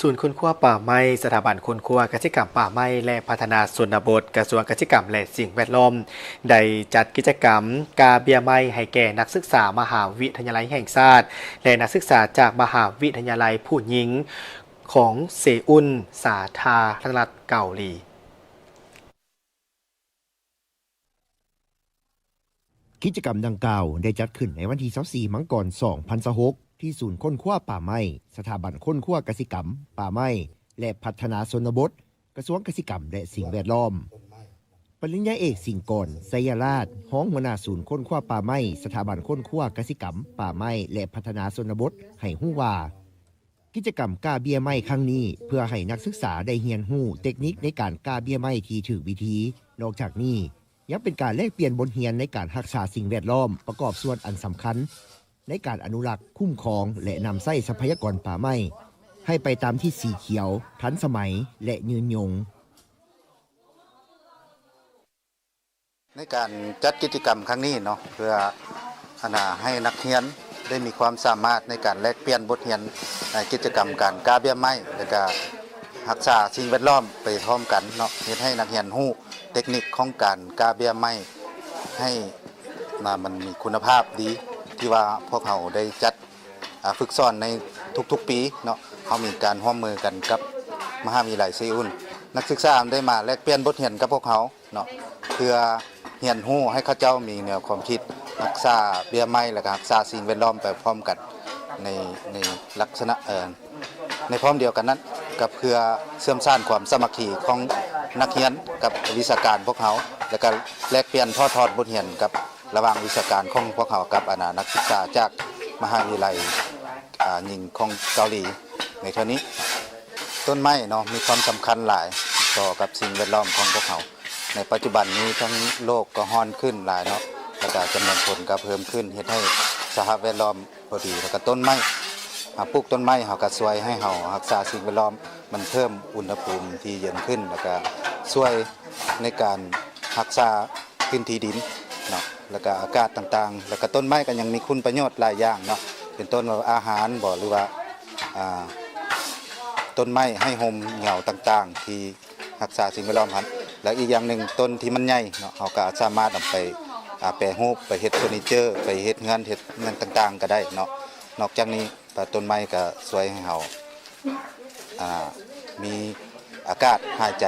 ສູນຄົ້ນຄວ້າປ່າໄມ້, ສະຖາບັນຄົ້ນຄວ້າກະສິກຳປ່າໄມ້ ແລະ ພັດທະນາຊົນນະບົດ, ກະຊວງກະສິກຳ ແລະ ສິ່ງແວດລ້ອມ ໄດ້ຈັດກິດຈະກຳກ້າເບ້ຍໄມ້ໃຫ້ແກ່ນັກສຶກສາມະຫາວິທະຍາໄລແຫ່ງຊາດ ແລະ ນັກສຶກສາຈາກມະຫາວິທະຍາໄລຜູ້ຍິງຂອງເຊອຸນ ສາທາລະນະລັດເກົາຫຼີ. ກິດຈະກຳດັ່ງກ່າວໄດ້ຈັດຂຶ້ນໃນວັນທີຊາວສີ່ ມັງກອນ ສອງພັນຊາວຫົກ ທີ່ສູນຄົ້ນຄວ້າປ່າໄມ້, ສະຖາບັນຄົ້ນຄວ້າກະສິກຳ, ປ່າໄມ້ ແລະ ພັດທະນາຊົນນະບົດ, ກະຊວງກະສິກຳ ແລະ ສິ່ງແວດລ້ອມ. ປະລິນຍາເອກ ສິງກອນ ໄຊຍະລາດ, ຮອງຫົວໜ້າສູນຄົ້ນຄວ້າປ່າໄມ້, ສະຖາບັນຄົ້ນຄວ້າກະສິກຳ, ປ່າໄມ້ ແລະ ພັດທະນາຊົນນະບົດ ໃຫ້ຮູ້ວ່າ ກິດຈະກຳກ້າເບ້ຍໄມ້ຄັ້ງນີ້ ເພື່ອໃຫ້ນັກສຶກສາໄດ້ຮຽນຮູ້ເຕັກນິກໃນການກ້າເບ້ຍໄມ້ທີ່ຖືກວິທີ. ນອກຈາກນີ້ ຍັງເປັນການແລກປ່ຽນບົດຮຽນໃນການຮັກສາສິ່ງແວດລ້ອມ ປະກອບສ່ວນອັນສຳຄັນໃນການອະນຸລັກ, ຄຸ້ມຄອງ ແລະ ນຳໃຊ້ຊັບພະຍາກອນປ່າໄມ້ໃຫ້ໄປຕາມທີ່ສີຂຽວ, ທັນສະໄໝ ແລະ ຍືນຍົງ. ໃນການຈັດກິດຈະກຳຄັ້ງນີ້ເນາະ ເພື່ອ ອັນນ່າ ໃຫ້ນັກຮຽນໄດ້ມີຄວາມສາມາດໃນການແລກປ່ຽນບົດຮຽນໃນກິດຈະກຳການກ້າເບ້ຍໄມ້ ແລະ ກະຮັກສາສິ່ງແວດລ້ອມໄປພ້ອມກັນເນາະ, ເຮັດໃຫ້ນັກຮຽນຮູ້ເຕັກນິກຂອງການກ້າເບ້ຍໄມ້ໃຫ້ ນະ ມັນມີຄຸນນະພາບດີ ທີ່ວ່າພວກເຮົາໄດ້ຈັດ ອາ ຝຶກສອນໃນທຸກໆປີເນາະ. ເຮົາມີການຮ່ວມມືກັນກັບມະຫາວິທະຍາໄລເຊອຸນ, ນັກສຶກສາໄດ້ມາແລກປ່ຽນບົດຮຽນກັບພວກເຮົາ ເນາະ ເພື່ອຮຽນຮູ້ໃຫ້ເຂົາເຈົ້າມີແນວຄວາມຄິດຮັກສາເບ້ຍໄມ້ ແລະ ກະຮັກສາສິ່ງແວດລ້ອມໄປພ້ອມກັນໃນ ໃນລັກສະນະ ເອີ ໃນພ້ອມດຽວກັນນັ້ນ ກະເພື່ອເຊື່ອມສານຄວາມສາມັກຄີຂອງນັກຮຽນກັບວິຊາການພວກເຮົາ ແລະ ກະແລກປ່ຽນຖອດທອດບົດຮຽນກັບ ລະຫວ່າງວິຊາການຂອງພວກເຮົາກັບ ອັນນ່າ ນັກສຶກສາຈາກມະຫາວິທະຍາໄລ ອາ ຍິງຂອງເກົາຫຼີໃນເທື່ອນີ້. ຕົ້ນໄມ້ເນາະ ມີຄວາມສຳຄັນຫຼາຍຕໍ່ກັບສິ່ງແວດລ້ອມຂອງພວກເຮົາ. ໃນປັດຈຸບັນນີ້ທັງໂລກກໍຮ້ອນຂຶ້ນຫຼາຍເນາະ ແລ້ວກະຈຳນວນຄົນກໍເພີ່ມຂຶ້ນ ເຮັດໃຫ້ສະພາບແວດລ້ອມບໍ່ດີ ແລ້ວກະຕົ້ນໄມ້ ເຮົາປູກຕົ້ນໄມ້ ເຮົາກະຊ່ວຍໃຫ້ເຮົາຮັກສາສິ່ງແວດລ້ອມ ມັນເພີ່ມອຸນຫະພູມທີ່ເຢັນຂຶ້ນ ແລ້ວກະຊ່ວຍໃນການຮັກສາພື້ນທີ່ດິນເນາະ ແລ້ວກະອາກາດຕ່າງໆ ແລ້ວກະຕົ້ນໄມ້ກໍຍັງມີຄຸນປະໂຫຍດຫຼາຍຢ່າງເນາະ ເປັນຕົ້ນວ່າອາຫານບໍ ຫຼືວ່າ ອາ ຕົ້ນໄມ້ໃຫ້ຮົ່ມເຫງົາຕ່າງໆ ທີ່ ຮັກສາສິ່ງແວດລ້ອມຫັ້ນ ແລ້ວອີກຢ່າງໜຶ່ງ ຕົ້ນທີ່ມັນໃຫຍ່ເນາະ ເຮົາກໍສາມາດເອົາໄປ ອາ ແປຮູບ ໄປເຮັດເຟີນີເຈີ ໄປເຮັດເຮືອນ ເຮັດຫຍັງຕ່າງໆກໍໄດ້ເນາະ. ນອກຈາກນີ້ ປະ ຕົ້ນໄມ້ກໍຊ່ວຍໃຫ້ເຮົາ ອາ ມີອາກາດຫາຍໃຈ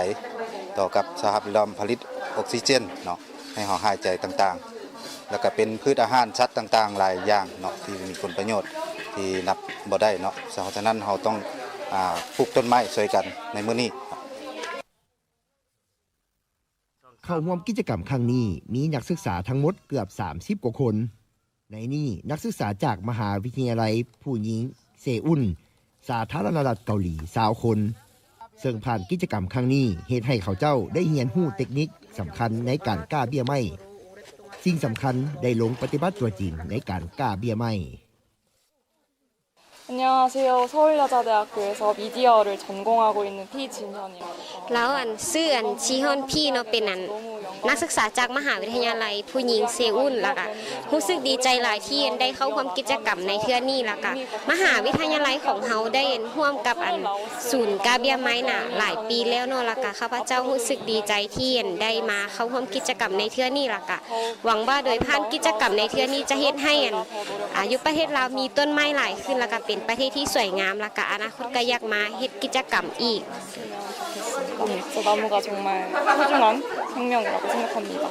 ຕໍ່ກັບສະພາບແວດລ້ອມ ຜະລິດອົກຊີເຈນເນາະ ໃຫ້ເຮົາຫາຍໃຈຕ່າງໆ ແລ້ວກໍເປັນພືດອາຫານສັດຕ່າງໆຫຼາຍຢ່າງເນາະ ທີ່ມີຄຸນປະໂຫຍດທີ່ນັບບໍ່ໄດ້ເນາະ. ສະ ສະນັ້ນ ເຮົາຕ້ອງ ອາ ປູກຕົ້ນໄມ້ຊ່ວຍກັນໃນມື້ນີ້. ເຂົ້າຮ່ວມກິດຈະກຳຄັ້ງນີ້ ມີນັກສຶກສາທັງໝົດເກືອບສາມສິບກວ່າຄົນ. ໃນນີ້ ນັກສຶກສາຈາກມະຫາວິທະຍາໄລຜູ້ຍິງເຊອຸນ ສາທາລະນະລັດເກົາຫຼີ ຊາວຄົນ, ເຊິ່ງຜ່ານກິດຈະກຳຄັ້ງນີ້ ເຮັດໃຫ້ເຂົາເຈົ້າໄດ້ຮຽນຮູ້ເຕັກນິກສຳຄັນໃນການກ້າເບ້ຍໄມ້. ສິ່ງສຳຄັນໄດ້ລົງປະຕິບັດຕົວຈິງໃນການກ້າເບ້ຍໄມ້. 안녕하세요. 서울여자대학교에서 미디어를 전공하고 있는 피진현이라고 합니다. ລາວອັນ ຊື່ອັນ ຊີຮອນພີເນາະ ເປັນອັນ ນັກສຶກສາຈາກມະຫາວິທະຍາໄລຜູ້ຍິງເຊອຸນ ແລ້ວກະຮູ້ສຶກດີໃຈຫຼາຍທີ່ອັນ ໄດ້ເຂົ້າຮ່ວມກິດຈະກຳໃນເທື່ອນີ້ ແລ້ວກະມະຫາວິທະຍາໄລຂອງເຮົາໄດ້ອັນ ຮ່ວມກັບອັນ ສູນກ້າເບ້ຍໄມ້ນະ ຫຼາຍປີແລ້ວເນາະ ແລ້ວກະຂ້າພະເຈົ້າຮູ້ສຶກດີໃຈທີ່ອັນ ໄດ້ມາເຂົ້າຮ່ວມກິດຈະກຳໃນເທື່ອນີ້ ແລ້ວກະ ຫວັງວ່າໂດຍຜ່ານກິດຈະກຳໃນເທື່ອນີ້ຈະເຮັດໃຫ້ອັນ ອາ ຢູ່ປະເທດລາວມີຕົ້ນໄມ້ຫຼາຍຂຶ້ນ ແລ້ວກະເປັນປະເທດທີ່ສວຍງາມ ແລ້ວກະອະນາຄົດກະຢາກມາເຮັດກິດຈະກຳອີກ. 네, 저 나무가 정말 소중한 생명이라고 생각합니다.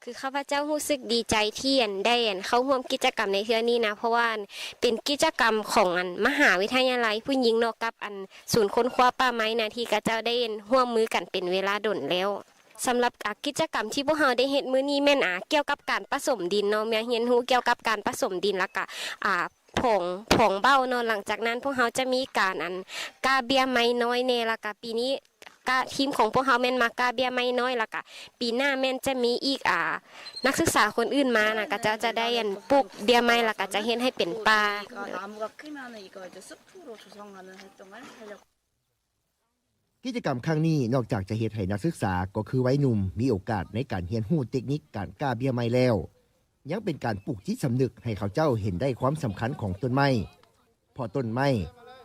ຄືຂ້າພະເຈົ້າຮູ້ສຶກດີໃຈທີ່ອັນ ໄດ້ອັນ ເຂົ້າຮ່ວມກິດຈະກຳໃນເທື່ອນີ້ນະ ເພາະວ່າອັນ ເປັນກິດຈະກຳຂອງອັນ ມະຫາວິທະຍາໄລຜູ້ຍິງເນາະ ກັບອັນ ສູນຄົ້ນຄວ້າປ່າໄມ້ນະ ທີ່ຂະເຈົ້າໄດ້ອັນ ຮ່ວມມືກັນເປັນເວລາດົນແລ້ວ. ສຳລັບ ອາ ກິດຈະກຳທີ່ພວກເຮົາໄດ້ເຮັດມື້ນີ້ແມ່ນ ອາ ກ່ຽວກັບການປະສົມດິນເນາະ ມາຮຽນຮູ້ກ່ຽວກັບການປະສົມດິນ ແລ້ວກະ ອາ ຜອງ ຜອງເບົ້າເນາະ. ຫຼັງຈາກນັ້ນພວກເຮົາຈະມີການ ອັນ ກ້າເບ້ຍໄມ້ນ້ອຍແດ່ ແລ້ວກະປີນີ້ກະ ທີມຂອງພວກເຮົາແມ່ນມາກ້າເບ້ຍໄມ້ນ້ອຍ ແລ້ວກະປີໜ້າແມ່ນຈະມີອີກ ອາ ນັກສຶກສາຄົນອື່ນມານະ ຂະເຈົ້າຈະໄດ້ ອັນ ປູກເບ້ຍໄມ້ ແລ້ວກະຈະເຮັດໃຫ້ເປັນປ່າ. 나무가 크면은 이걸 이제 숲으로 조성하는 활동을 하려고. ກິດຈະກຳຄັ້ງນີ້ ນອກຈາກຈະເຮັດໃຫ້ນັກສຶກສາ ກໍຄືໄວໜຸ່ມ ມີໂອກາດໃນການຮຽນຮູ້ເຕັກນິກການກ້າເບ້ຍໄມ້ແລ້ວ ຍັງເປັນການປູກຈິດສຳນຶກໃຫ້ເຂົາເຈົ້າເຫັນໄດ້ຄວາມສຳຄັນຂອງຕົ້ນໄມ້ ເພາະຕົ້ນໄມ້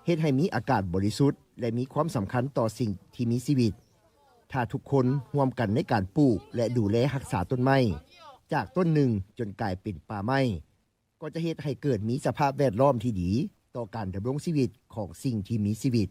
ເຮັດໃຫ້ມີອາກາດບໍລິສຸດ ແລະ ມີຄວາມສຳຄັນຕໍ່ສິ່ງທີ່ມີຊີວິດ. ຖ້າທຸກຄົນຮ່ວມກັນໃນການປູກ ແລະ ດູແລຮັກສາຕົ້ນໄມ້ ຈາກຕົ້ນໜຶ່ງຈົນກາຍເປັນປ່າໄມ້ ກໍຈະເຮັດໃຫ້ເກີດມີສະພາບແວດລ້ອມທີ່ດີຕໍ່ການດຳລົງຊີວິດຂອງສິ່ງທີ່ມີຊີວິດ.